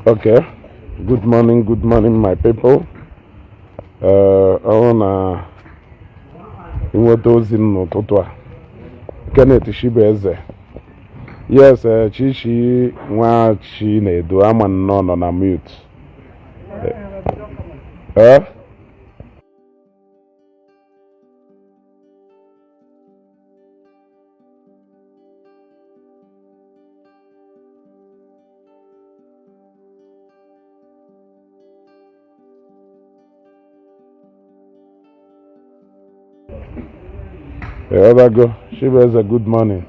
Okay. Good morning, my people. Ọ na ịnweta ozi m n'ụtụtụ a. Kenneth Chibueze. Yes, Chichi nwa Chinedu ama nnọọ nọ na mute. Eh? Ịghọtago? Chibueze, good morning.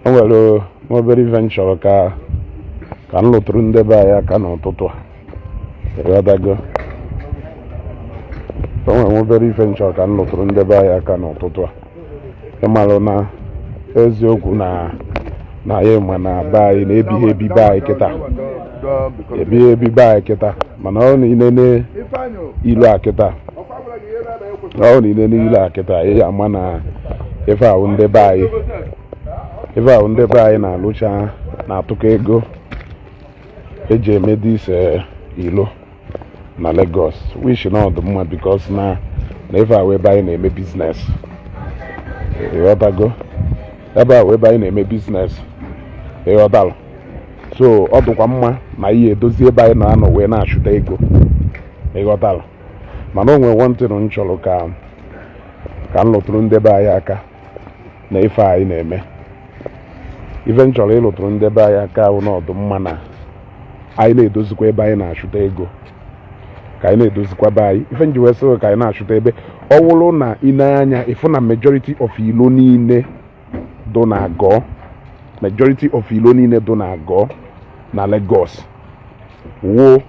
O nwere nwa obere ife m chọrọ ka m lụtụrụ ndị be anyị aka n'ụtụtụ a. Ịghọtago? O nwere nwa obere ife m chọrọ ka m lụtụrụ ndị be anyị aka n'ụtụtụ a. Ị marụ na eziokwu na anyị ma na be anyị na-ebighị ebi be anyị kịta, ebighị ebi be anyị kịta, mana ọ na inene ilu a kịta, ọ na inene ilu a kịta, ị ya ama na ife ahụ ndị be anyị, ife ahụ ndị be anyị na-alụcha na-atụkọ ego eji eme this ilo na Lagos, which na ọ dị mma because na ife ahụ ebe anyị na-eme business. Ịghọtago? Ebe ahụ ebe anyị na-eme business, ịghọtalụ? So ọ dịkwa mma na ihe edozi ebe anyị na-anọ wee na-achụta ego, ịghọtalụ? Mana o nwere one thing m chọrọ ka m lụtụrụ ndị be anyị aka na ife anyị na-eme. Ife m chọrọ ịlụtụrụ ndị be anyị aka ahụ na ọdụ mma na anyị na-edozikwa ebe anyị na-achụta ego, ka anyị na-edozikwa be anyị. Ife nji wee sị ka anyị na-achụta ebe ọ wụrụ na ị na-anya ịfụ na majority of ilo niile do na agọ, majority of ilo niile do na agọ na Lagos wo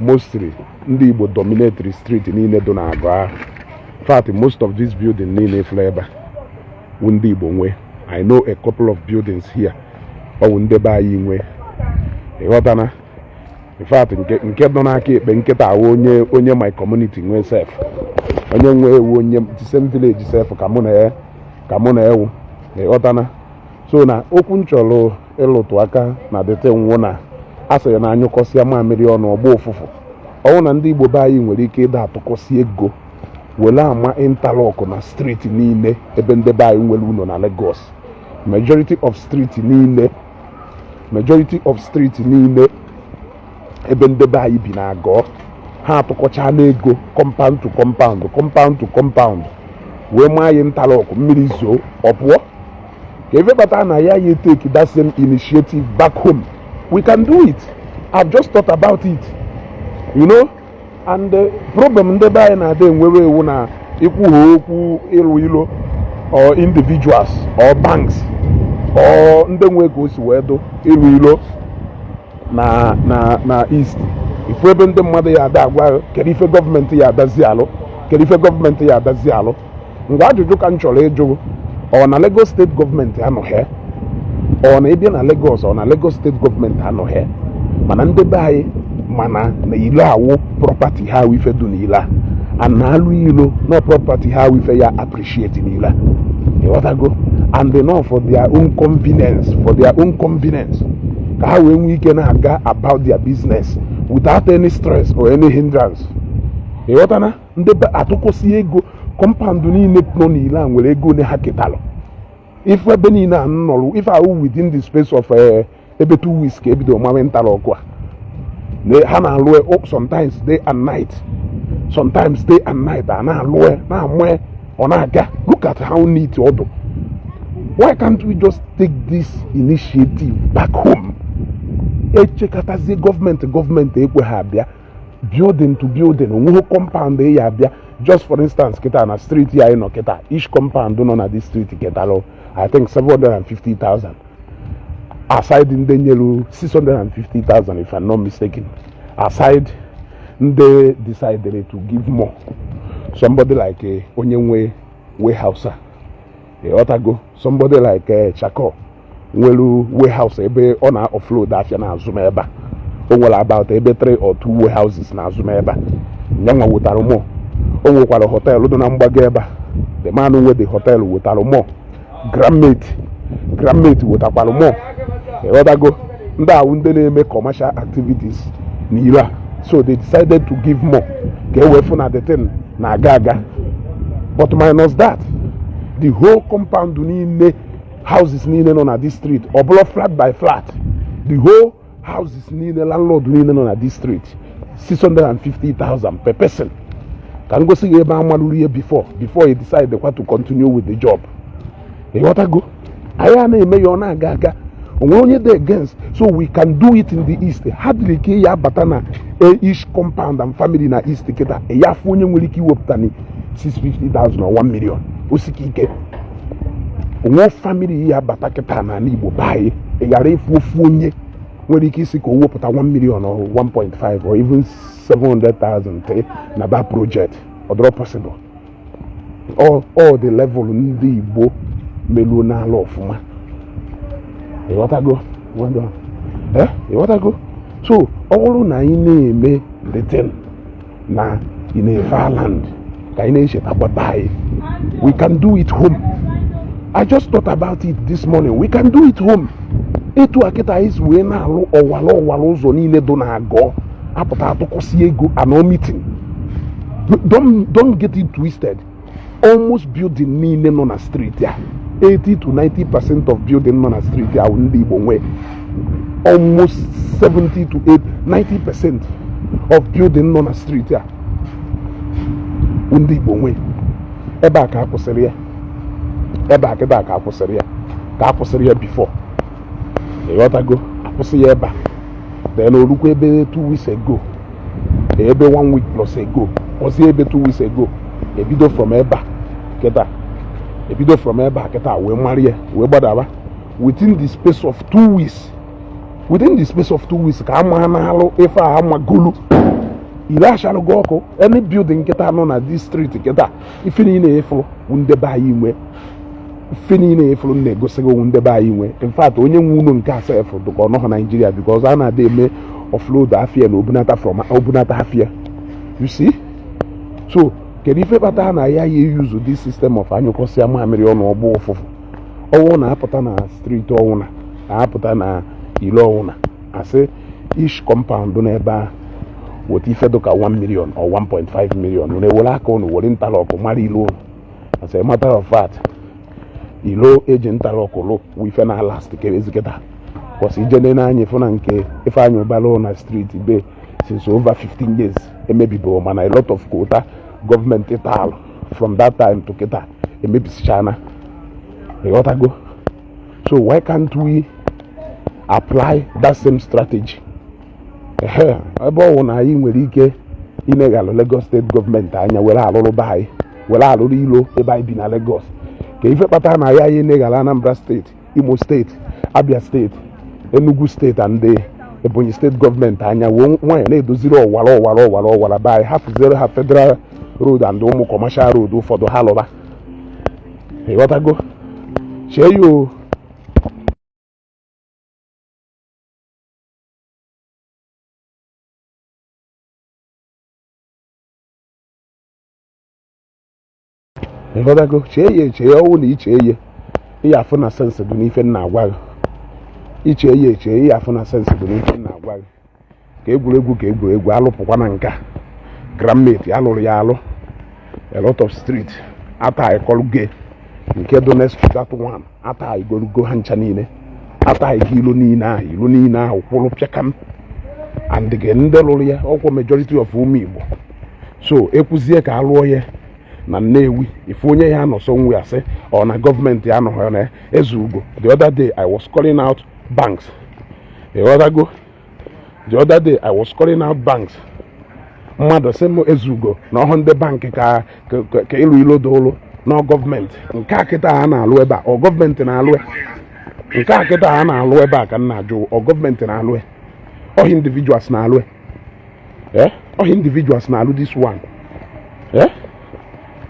mostly ndị Igbo dominate street niile do na agọ ahụ. In fact, most of this building niile ifuru ebe a wụ ndị Igbo nwe. I know a couple of buildings here ọ wụ ndị be anyị nwe, ịghọtana? In fact, nke nọ n'aka ekpe nkịta awụ onye my community nwe sef, onye nwe ewu, onye the same village sef ka mụ na ewu, ịghọtana? So na okwu m chọrọ ịlụtụ aka na dịtị nwụ na a sịrị na anyụkọsịa mamịrị ọnụ ọgba ụfụfụ. Ọnwụ na ndị Igbo be anyị nwere ike ịda atụkọsị ego were ama interlock na street niile ebe ndị be anyị nwere ụlọ na Lagos, majority of street niile, majority of street niile ebe ndị be anyị bi na agọ, ha atụkọcha n'ego compound to compound, compound to compound, wee maa anyị interlock, mmiri zoo ọ pụọ. Ka ife kpatara na ya take that same initiative back home? We can do it. I've just thought about it, and the problem ndị be anyị na-ada enwewe ewu na ikwughe okwu ịlụ ilo or individuals or banks or ndị nwe ka o si wee dụ ịlụ ilo na east, ifu ebe ndị mmadụ ya ada agwa, kedu ife gọọmenti ya adazi alụ? Kedu ife gọọmenti ya adazi alụ? Ngwa, ajụjụ ka m chọrọ ịjụ: ọ na Lagos Steeti gọọmenti anọghị? Ọ na ịbịa na Lagos, ọ na Lagos Steeti gọọmenti anọghị? Mana ndị be anyị mana na ilo awụ property ha, awụ ife dị n'ilo a, a na-alụ ilo no property ha, awụ ife ya appreciate n'ilo a, ịghọtago? And not for their own convenience, for their own convenience, ka ha wee nwee ike na-aga about their business without any stress or any hindrance, ịghọtana? Ndị be atụkwụsị ego compound niile nọ n'ile a nwere ego ole ha ketalụ. Ife ebe niile a nọrụ, ife ahụ within the space of ebe 2 weeks ka ebido mawe interlock a. Ha na-alụ sometimes day and night, sometimes day and night, a na-alụ na-amụ, ọ na-aga. Look at how neat ọ dụ. Why can't we just take this initiative back home? Echekọtazie gọọmenti, gọọmenti ekwe ha abịa building to building, onweghị compound ya abịa. Just for instance, kịta na street ya anyị nọ kịta, each compound nọ na this street ketalụ I think 750,000, aside ndị nyelu 650,000, if I'm not mistaken, aside ndị decided to give more. Somebody like onye nwe warehouse a, ịghọtago? Somebody like Chako nwere warehouse ebe ọ na-offload afịa na-azụ m ebe a. O nwere about ebe 3 or 2 warehouses na-azụ m ebe a. Nyanwa wetara mọ. O nwekwara hotel dị na mgbago ebe a. The man nwe the hotel wetara mọ. Grandmate wetakwara mọ, ịghọtago? Ndị ahụ, ndị na-eme commercial activities n'iro a, so they decided to give more ka e wee fụ na the thing na-aga aga. But minus that, the whole compound niile, houses niile nọ na this street, ọ bụla flat by flat, the whole houses niile, landlord niile nọ na this street, 650,000 per person. Ka m gosi gị ebe a malụrụ ihe before you decide kwa to continue with the job. Ịghọtago? Anyị a na-eme ya, ọ na-aga aga. Onwere onye dị against? So we can do it in the east. Hardly ka ya abata na each compound and family na east kịta, ya afụ onye nwere ike iwepụta ni 650,000 or 1 million. Osike ike onwe family ya abata kịta n'ala Igbo be anyị, ị ghara ịfụ ofu onye nwere ike isi ka o wepụta 1 million or 1.5 or even 700,000 tee na that project. Ọ dịrọ possible. All the level ndị Igbo meluo n'ala ọfụma. Ịghọtago? Eh, ịghọtago? So ọ bụrụ na anyị na-eme the thing na in a far land, ka anyị na-echetakwa be anyị. We can do it home. I just thought about it this morning. We can do it home. Etu a kịta anyị si wee na-alụ ọwara ọwara ụzọ niile dị na-agọ apụta atụkọsị ego anọ meeting. Don't get it twisted. Almost building niile nọ na street ya, 80 to 90% of building nọ na street ya wụ ndị Igbo nwee. Almost 70 to 8 90% of building nọ na street ya wụ ndị Igbo nwee. Ebe a ka a kwụsịrị ya, ebe a kịta ka a kwụsịrị ya, ka a kwụsịrị ya before. Ịghọtago? Akwụsị ya ebe a, then orukwa ebe 2 weeks ago, ebe one week plus ago, ọzi ebe 2 weeks ago, ebido from ebe a kịta, ebido from ebe a kịta wee mara ya, wee gbadaba within the space of 2 weeks. Within the space of 2 weeks ka ama na-alụ ife a amagolu ire achalụgo ọkụ. Any building nkịta nọ na this street kịta, ife niile ịfụrụ wụ ndebe anyị nwe. Ife niile ịfụrụ na-egosi gị wụ ndebe anyị nwe. In fact, onye nwe ụlọ nke asef dụka ọ nọghọ Naijiria, because a na-ada eme offload afia na obunata from obunata afia, you see. So kedu ife kpatara na ya ya use this system of anyụkọsịa mamịrị ọnụ ọgbọ ụfụfụ? Ọnwụ na-apụta na street, ọnwụ na na-apụta na ilo, ọnwụ na asị each compound n'ebe ahụ weta ife dịka 1 million or 1.5 million, unu ewere aka unu were interlock mara ilo unu. As a matter of fact, ilo eji interlock lụ wụ ife na last ka ezikịta kwụsị ije n'anya ịfụ na nke Ifeanyị Ụbalụ na street be since over 15 years emebibo, mana a lot of quota gọọmenti taalụ from that time to kịta emebisichana. Ịghọtago? So why can't we apply that same strategy? Ehe, ebe ọ wụ na anyị nwere ike imeghalụ Lagos Steeti gọọmenti anya were alụrụ be anyị, were alụrụ ilo ebe anyị bi na Lagos, ka ife kpatara na ya anyị eneghala Anambra Steeti, Imo Steeti, Abia Steeti, Enugu Steeti and the Ebonyi Steeti gọọmenti anya, wee nwayọ na-edoziri ọwara ọwara ọwara ọwara be anyị, hapụziere ha federal road and ụmụ commercial road ụfọdụ ha lụba. Ịghọtago? Chee ya o. Ịghọtago? Chee ya eche. Ọwụ na iche ya, ị afụ na sense dị n'ife m na-agwa gị. Iche ya eche, ị afụ na sense dị n'ife m na-agwa gị. Ka egwuregwu, ka egwuregwu alụpụkwa na nka grandmate alụrụ ya alụ. A lot of street ata ịkọluge nke dị next to that one, ata igolugo ha ncha niile, ata ilo niile ahụ, ilo niile ahụ kwụrụ pịakam. And gị ndị lụrụ ya, ọkwọ majority of ụmụ Igbo. So ekwuzie ka alụọ ya na Nnewi, ife onye ya nọ so nwe asị ọ na gọọmenti anọghị na eze ugo. The other day I was calling out banks. Ịghọtago? The other day I was calling out banks. Mmadụ sị m, ezugo na ọhụ ndị bankị ka ịlụ ilo dị ụlụ na gọọmenti. Nke a kịta a na-alụ ebe a, ọ gọọmenti na-alụ ya? Nke a kịta a na-alụ ebe a ka m na-ajụ, ọ gọọmenti na-alụ ya? Ọ individuals na-alụ ya? Eh, ọ individuals na-alụ this one? Eh,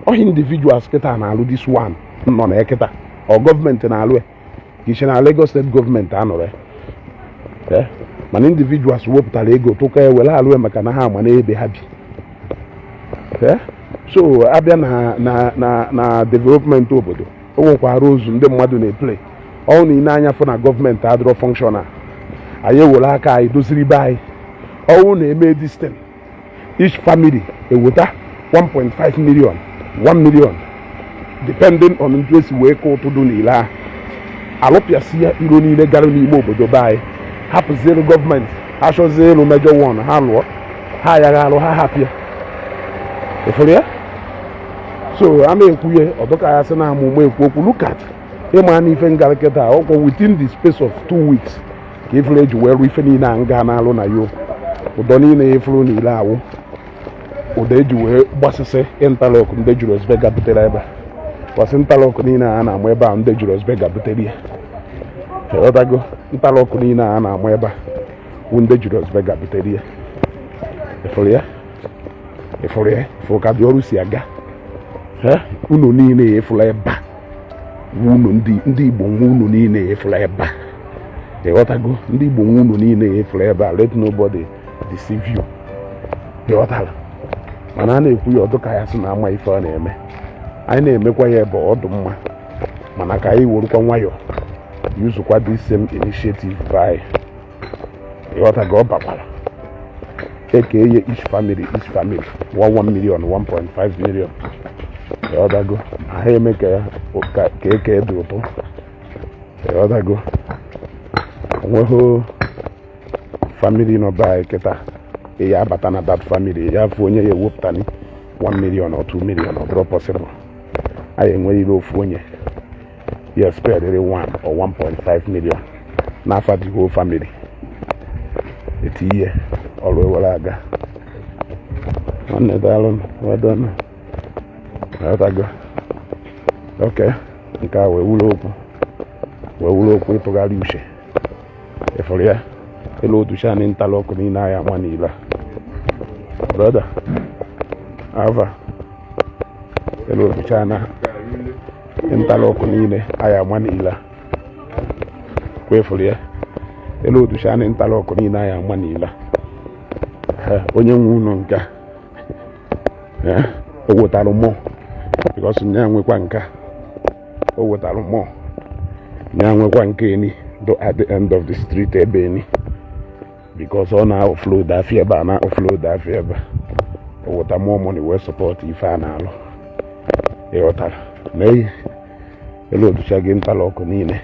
ọ individuals kịta na-alụ this one nọ na kịta, ọ gọọmenti na-alụ ya? Ka iche na Lagos Steeti gọọmenti anọrọ ya? Eh, mana individuals wepụtara ego tụkọ ya were alụ ya, maka na ha ama n'ebe ha bi. Eh, so abịa na development obodo, o nwekwara ozu ndị mmadụ na-eplay. Ọ na ine anya fụ na gọọmenti adịrọ functional. Anyị ewere aka anyị doziri be anyị. Ọnwụ na-eme this thing, each family eweta 1.5 million, 1 million, depending on ntu esi wee kụ ụtụdụ niile ahụ, alụpịasị ya iro niile gara n'ime obodo be anyị, hapụziere gọọmenti. Ha chọzie ịlụ major one, ha lụọ. Ha aghaghị alụ, ha hapụ ya. Ịfụrụ ya? So a na-ekwu ya, ọdụka ya sị na amụma ekwu okwu. Look at ịma na ife ngara kịta ọkwọ within the space of 2 weeks ka ifuru eji wee rụọ ife niile a nga na-alụ na yo. Ụdọ niile ifuru niile awụ ụdọ eji wee gbasịsị interlock ndị Julius Berger butere ebe a. Kwasị interlock niile a na-amụ ebe a, ndị Julius Berger butere ya. Ịghọtago? Interlock niile a na-amụ ebe a wụ ndị Julius Berger butere ya. Ịfụrụ ya? Ịfụrụ ya? Ịfụrụ ka dị ọrụ si aga? Unu niile ịfụrụ ebe a, unu ndị Igbo nwe unu niile ịfụrụ ebe a. Ịghọtago? Ndị Igbo nwe unu niile ịfụrụ ebe a. Let nobody deceive you. Ịghọtara? Mana a na-ekwu ya, ọdụ ka ya sị na ama ife ọ na-eme. Anyị na-emekwa ya ebe ọ dị mma, mana ka anyị werukwa nwayọọ yuzukwa this same initiative by. Ịghọtago? Ọ bakwara eke ye each family, each family 1 1 million, 1.5 million. Ịghọtago? Ha eme ka ya ka eke dị ụtọ. Ịghọtago? Onweghị family nọ be anyị kịta ya abata na that family ya afụ onye ya ewepụtani 1 million or 2 million. Ọ bụrụ possible, anyị enwerịrị ofu onye ya spendịrị 1 or 1.5 million n'afa the whole family, eti ihe ọrụ ewere aga. Nwanne, daalụ, wedonụ. Ịghọtago? Ok, nke a wee wuru okwu, wee wuru okwu ịtụgharị uche. Ịfụrụ ya? Elu otu shan interlock niile anyị ama niile a, brother ava, elu otu shan interlock niile anyị ama niile a, kwefụrụ ya? Elu otu shan interlock niile anyị ama niile a, onye nwe unu nke a o wetara mmụọ, because nya nwekwa nke o wetara mmụọ, nya nwekwa nke eni do at the end of the street ebe eni, because ọ na-offload afịa ebe a, na-offload afịa ebe a, o weta more money wee support ife a na-alụ. Ịghọtara? Na elu otucha gị interlock niile,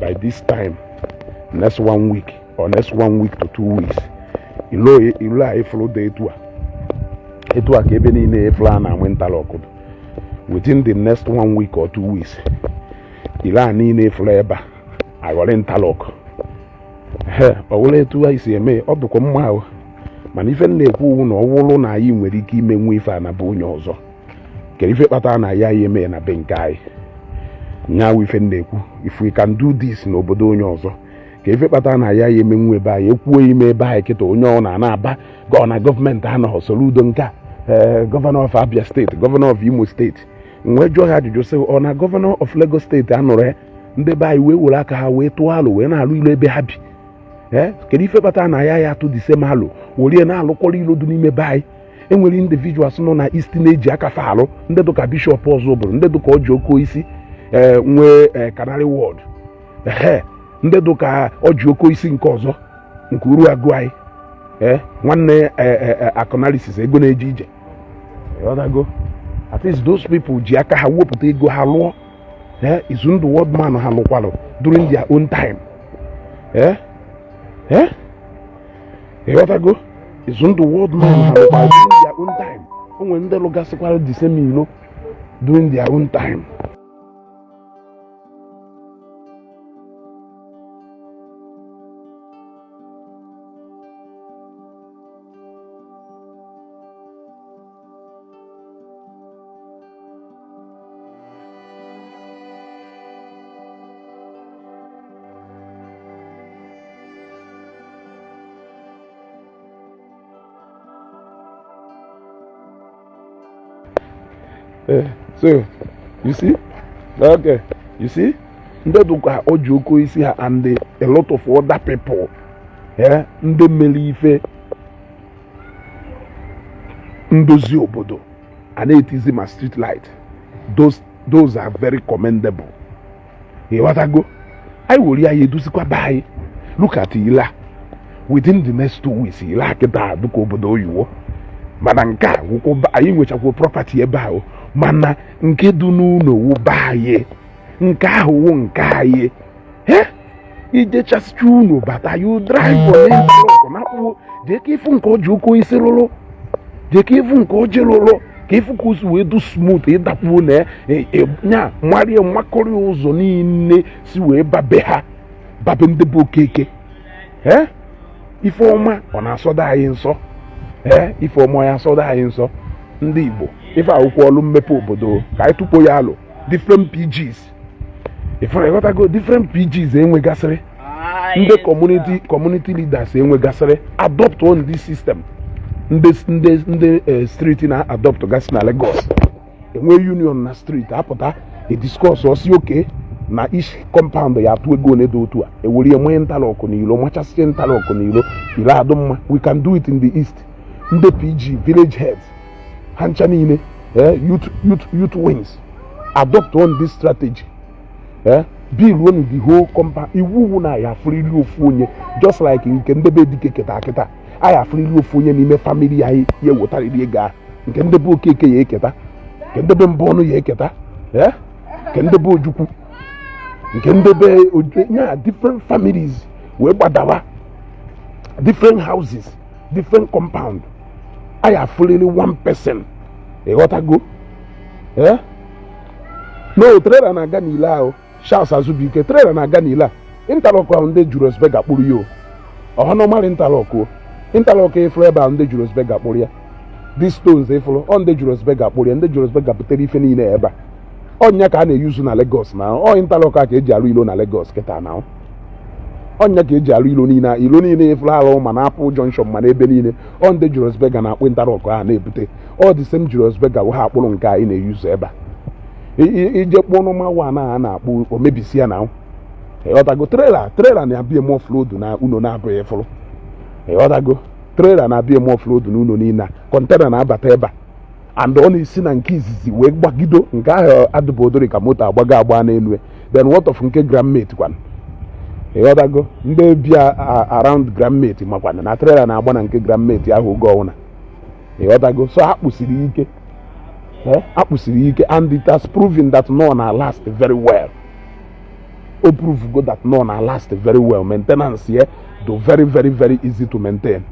by this time next one week or next one week to 2 weeks, ilo ilo a ifuru dị etu a, etu a ka ebe niile efuru a na-amụ interlock dị. Within the next one week or 2 weeks, ilo a niile efuru ebe a aghọrọ interlock. He ọ wụrụ etu anyị si eme, ọ dịkwa mma ahụ. Mana ife m na-ekwu owu na ọ wụrụ na anyị nwere ike ime nwa ife a na be onye ọzọ, kedu ife kpatara na ya anyị eme na be nke anyị? Nyawu ife m na-ekwu, if we can do this n'obodo onye ọzọ, ka ife kpatara na ya ya eme nwa ebe anyị? Ekwuo ime ebe anyị kịta, onye ọ na aba gọ na gọọmenti anọghọ soro udo nke a. Ee, governor of Abia State, governor of Imo State, wee jụọ ha ajụjụ sị, ọ na governor of Lagos State anụrụ ya? Ndị be anyị wee were aka ha wee tụọ alụ wee na-alụ ilu ebe ha bi. Ee, kedu ife kpatara na ya ya atụ the same alụ werie na-alụkwọrọ ilo dị n'ime be anyị? Enwere individuals nọ na East na-eji aka fa alụ, ndị dụka bishọp ọzọ bụrụ, ndị dụka ọji oke isi ee nwee Canary Ward, ehe, ndị dụka ọji oke isi nke ọzọ nke uru agụ anyị, ee, nwanne akụnalisis ego na-eje ije. Ịghọtago? At least those people ji aka ha wepụta ego ha lụọ. Ee, izu ndụ wordman ha lụkwalụ during their own time. Ee ee, ịghọtago? Izu ndụ wordman ha lụkwalụ during their own time. O nwere ndị lụgasịkwara the same ilo during their own time. So you see, okay, you see, ndị dụka o ji oke isi ha and a lot of other people, ndị mere ife ndozi obodo a na-etizi ma street light, those are very commendable. Ịghọtago? Anyị were ya edozikwa be anyị. Look at ile a, within the next 2 weeks ile a kịta dịka obodo oyibo. Mana nke a wụkwa anyị nwechakwa property ebe ahụ, mana nke dị n'ụlọ wụ be anyị, nke ahụ wụ nke anyị. Ijechasịcha unu bata, you drive on interlock na akpụwo, jee ka ịfụ nke ọji oke isi lụrụ, jee ka ịfụ nke ọjị lụrụ, ka ịfụ ka o si wee du smooth. Ịdakpuo na nya marie mmakọrị ụzọ niile si wee babe ha, babe ndị bụ Okeke. Ee, ife ọma ọ na-asọdo anyị nsọ. Ee, ife ọma ya asọdo anyị nsọ. Ndị Igbo, ife akwụkwọ ọlụ mmepe obodo ka anyị tụkpo ya alụ. Different PGs, ifere ịghọtago, different PGs enwegasịrị, ndị community leaders enwegasịrị, adopt on this system. Ndị street na adopt gasị na Lagos, enwe union na street, apụta ediscuss, ọsi oke na each compound ya atụ ego one dị otu a, ewere ya nwee interlock n'ilo, machasịa interlock n'ilo, ilo adụ mma. We can do it in the east. Ndị PG, village heads, ha ncha niile, youth wings, adopt on this strategy. Bill on the whole compound, iwu wu na ya afụrịrị ofu onye, just like nke ndebe dike kịta kịta, anyị afụrịrị ofu onye n'ime family anyị ya ewetarịrị ego ahụ. Nke ndebe Okeke ya eketa, nke ndebe mbụ ọnụ ya eketa, nke ndebe Ojukwu, nke ndebe ya, different families wee gbadawa, different houses, different compound, anyị afụrịrị one person. Ịghọtago? No trailer na-aga n'ile ahụ. Charles Azubike, trailer na-aga n'ile a. Interlock ahụ ndị Julius Berger kpụrụ ya o, ọha normal interlock o. Interlock ịfụrụ ebe ahụ, ndị Julius Berger kpụrụ ya. These stones ịfụrụ ọ, ndị Julius Berger kpụrụ ya. Ndị Julius Berger butere ife niile ebe a. Ọnya ka a na-eyuzu na Lagos na ọ interlock a ka eji arụ ilo na Lagos kịta na ọnya ka eji arụ ilo niile. Ilo niile ịfụrụ arụ ma na Apple Junction ma na ebe niile, ọ ndị Julius Berger na-akpụ interlock ahụ na-ebute. Ọ the same Julius Berger ha akpụrụ nke anyị na-eyuzu ebe a. Ije kpụọ normal one a na-akpụ, o mebisi ya na. Ịghọtago? Trailer na-abịa eme offload na uno na-abụghị ịfụrụ. Ịghọtago? Trailer na-abịa eme offload na uno niile a, container na-abata ebe a, and ọ na-esi na nke izizi wee gbagido nke ahụ adịbodori ka moto agbago agba n'elu. Then what of nke Grandmate kwana? Ịghọtago? Ndị bịa around Grandmate makwana na trailer na-agba na nke Grandmate ahụ oge ọwụna. Ịghọtago? So akpụsiri ike, akpụsiri ike, and it has proven that no na last very well. O prove go that no na last very well. Maintenance ye do very very very easy to maintain.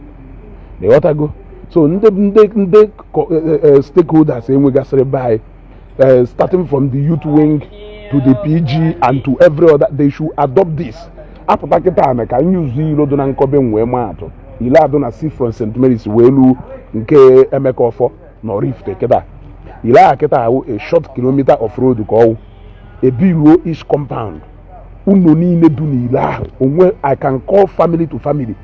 Ịghọtago? So ndị stakeholders enwegasịrị be anyị, starting from the youth wing to the PG and to every other, they should adopt this. Apụta kịta na ka anyị uzu ilo dị na nkọbe wee maa atụ ile adụ na si from St. Mary's wee lu nke Emeka Ọfọ na Oraifite kịta. Ile a kịta ahụ, a short kilometer of road ka ọwụ ebiruo each compound. Unu niile du n'ile ahụ onwe, I can call family to family,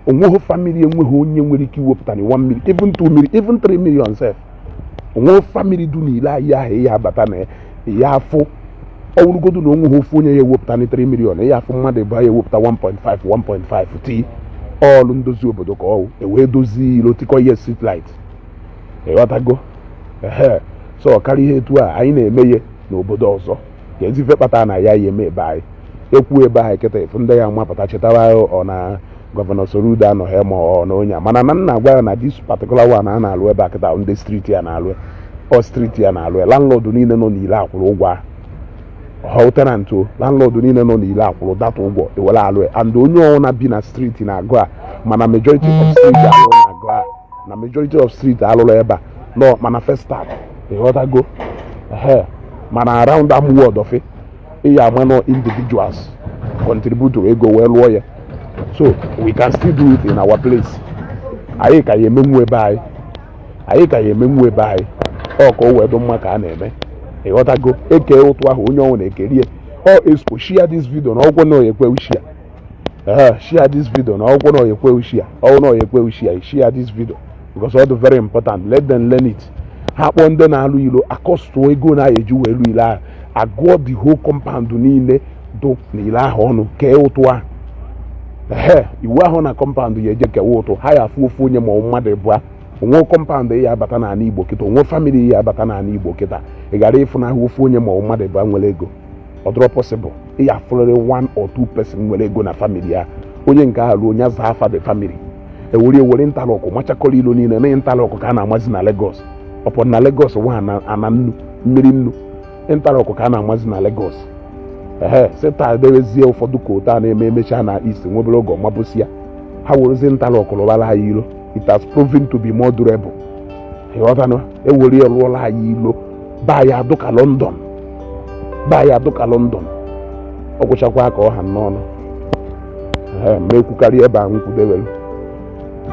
onweghị family enweghị onye nwere ike iwepụta na 1 million, even 2 million, even 3 million sef. Onweghị family du n'ile ahụ ahụ ya abata na ya afụ ọwụrụgodu na onweghị ofu onye ya ewepụta na 3 million, ya afụ mmadụ ebe ya ewepụta 1.5 1.5 t ọlụ ndozi obodo ka ọwụ ewee dozie ilo, tikọ ihe street light. Ịghọtago? Ehe, so ọ karịa ihe etu a anyị na-eme ihe n'obodo ọzọ ka ezife kpatara na ya ya eme ebe anyị ekwu ebe anyị kịta efu ndị ya mapụta chetara ọ na Governor Soludo anọghị ma ọ na onye a. Mana na nna agwa ya na this particular one a na-alụ ebe a kịta, ndị street ya na-alụ ọ, street ya na-alụ ya. Landlord niile nọ n'ile akwụrụ ụgwọ ahụ, ọha tenant o, landlord niile nọ n'ile akwụrụ data ụgwọ ewere alụ ya. And onye ọbụla bi na street na-agụ a, mana majority of street alụrụ na-agụ a, na majority of street alụrụ ebe a nọ, mana first start. Ịghọtago? Ehe, mana around Amuwo Odofin, ịya ama nọ individuals contribute ego wee lụọ ya. So we can still do it in our place. Anyị ka ya emenwu ebe anyị, anyị ka ya emenwu ebe anyị. Ọ ka o wee dị mma ka a na-eme. Ịghọtago? Eke ụtụ ahụ, onye ọnwụ na-ekerie ọ expo. Share this video na ọgwụ na oyekwe share. Ee, share this video na ọgwụ na oyekwe share, ọgwụ na oyekwe share. Share this video because ọ dị very important. Let them learn it. Ha kpọọ ndị na-alụ ilo, akọstụọ ego na-eji wee lụ ile ahụ, agụọ the whole compound niile dụ na ile ahụ ọnụ, kee ụtụ ahụ. Ehe, iwu ahụ na compound ya eje kewa ụtụ ha, ya afụ ofu onye ma ọ mmadụ ịbụa. Onwe compound ya abata n'ala Igbo kịta, onwe family ya abata n'ala Igbo kịta, ị gara ịfụnahụ ofu onye ma ọ mmadụ ịbụa nwere ego. Ọ dịrọ possible. Ị ya afụrịrị one or two person nwere ego na family ya. Onye nke ahụ ruo, onye zaa afa the family, ewere ewere interlock machakọrọ ilo niile na interlock ka a na-amazi na Lagos. Ọpọ na Lagos nwa ana nnu, mmiri nnu, interlock ka a na-amazi na Lagos. Ehe, sita dewezie ụfọdụ coal tar na-eme emechaa na east nwebere oge ọmabụsi ya, ha werezie interlock lụbara anyị ilo. It has proven to be more durable. Ịghọtanụ? Ewere ya lụọla anyị ilo baa ya dụka London, baa ya dụka London. Ọ gwụchakwa ka ọ ha n'ọnụ. Ee, ma ekwukarị ebe ahụ nkwudewelu.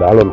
Daalụnụ.